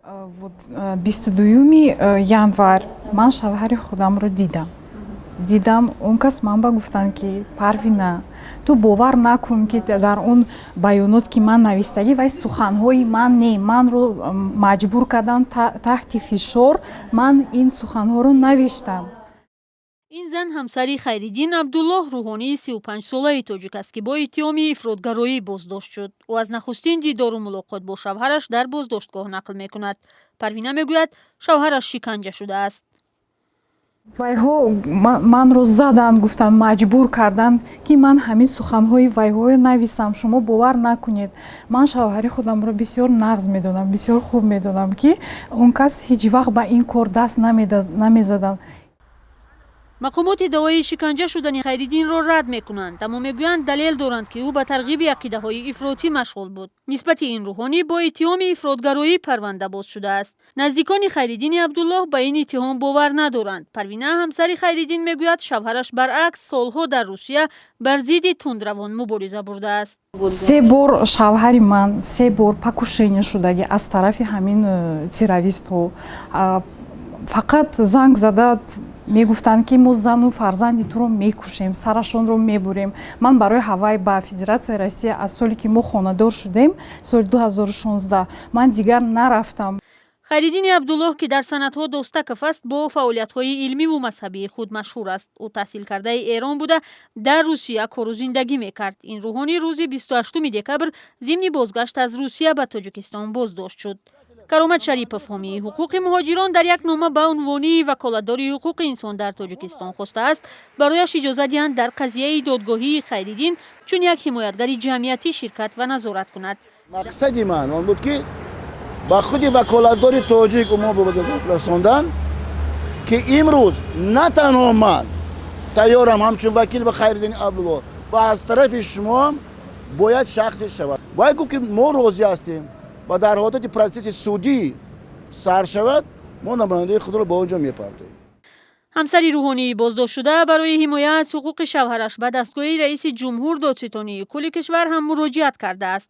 Вот 22-юми январ ман шавҳари худамро дидам. Он кас ман ба гуфтанд, ки: «Парвина, ту бовар накун, ки дар он баёнот, ки ман навистагӣ, вай суханҳои ман не. Манро маҷбур кардан, таҳти фишор ман ин суханҳоро навиштам». Ин зан ҳамсари Хайриддин Абдуллоҳ, рӯҳонии 35-солаи тоҷик аст, ки бо иттиҳоми ифротгароӣ боздошт шуд. Ӯ аз нахустин дидору мулоқот бо шавҳараш дар боздоштгоҳ нақл мекунад. Парвина мегӯяд, шавҳараш шиканҷа шудааст. Вайҳо манро заданд, гуфтанд, маҷбур карданд, ки ман ҳамин суханҳои вайҳоро нависам. Шумо бовар накунед, ман шавҳари худамро бисёр нағз медонам, бисёр хуб медонам, ки он кас ҳеҷ вақт ба ин кор даст намезаданд. Мақомот иддаои шиканҷа шудани Хайриддинро рад мекунанд, аммо мегӯянд, далел доранд, ки ӯ ба тарғиби ақидаҳои ифротӣ машғул буд. Нисбати ин рӯҳонӣ бо иттиҳоми ифротгароӣ парванда боз шудааст. Наздикони Хайриддини Абдуллоҳ ба ин иттиҳом бовар надоранд. Парвина, ҳамсари Хайриддин, мегӯяд, шавҳараш баръакс солҳо дар Русия бар зидди тундравон мубориза бурдааст. Се бор шавҳари ман, се бор покушение шудагӣ аз тарафи ҳамин террористҳо. Фақат занг зада мегуфтанд, ки мо зану фарзанди туро мекушем, сарашонро мебурем. Ман барои ҳавай ба Федератсияи Россия аз соле, ки мо хонадор шудем, соли 2016, ман дигар нарафтам. Хайриддини Абдуллоҳ, ки дар санадҳо Достаков аст, бо фаъолиятҳои илмиву мазҳабии худ машҳур аст. Ӯ таҳсилкардаи Эрон буда, дар Русия кору зиндагӣ мекард. Ин рӯҳонӣ рӯзи 28 декабр зимни бозгашт аз Русия ба Тоҷикистон боздошт шуд. Каромат Шарипов, ҳомии ҳуқуқи муҳоҷирон, дар як нома ба унвони ваколатдори ҳуқуқи инсон дар Тоҷикистон хостааст, барояш иҷоза диҳанд дар қазияи додгоҳии Хайриддин чун як ҳимоятгари ҷамъиятӣ ширкат ва назорат кунад. Мақсади ман он буд, ки ба худи ваколатдори тоҷик мо расондан, ки имрӯз на танҳо ман тайёрам ҳамчун вакил ба Хайриддини Абдулло ва аз тарафи шумоам бояд шахсе шавад. Вай гуфт, ки мо розӣ ҳастем ва дар ҳолати процесси судӣ сар шавад, мо намояндаи худро ба он ҷо мепартоем. Ҳамсари рӯҳонии боздоштшуда барои ҳимоя аз ҳуқуқи шавҳараш ба дастгоҳи раиси ҷумҳур, додситонии кулли кишвар ҳам муроҷиат кардааст.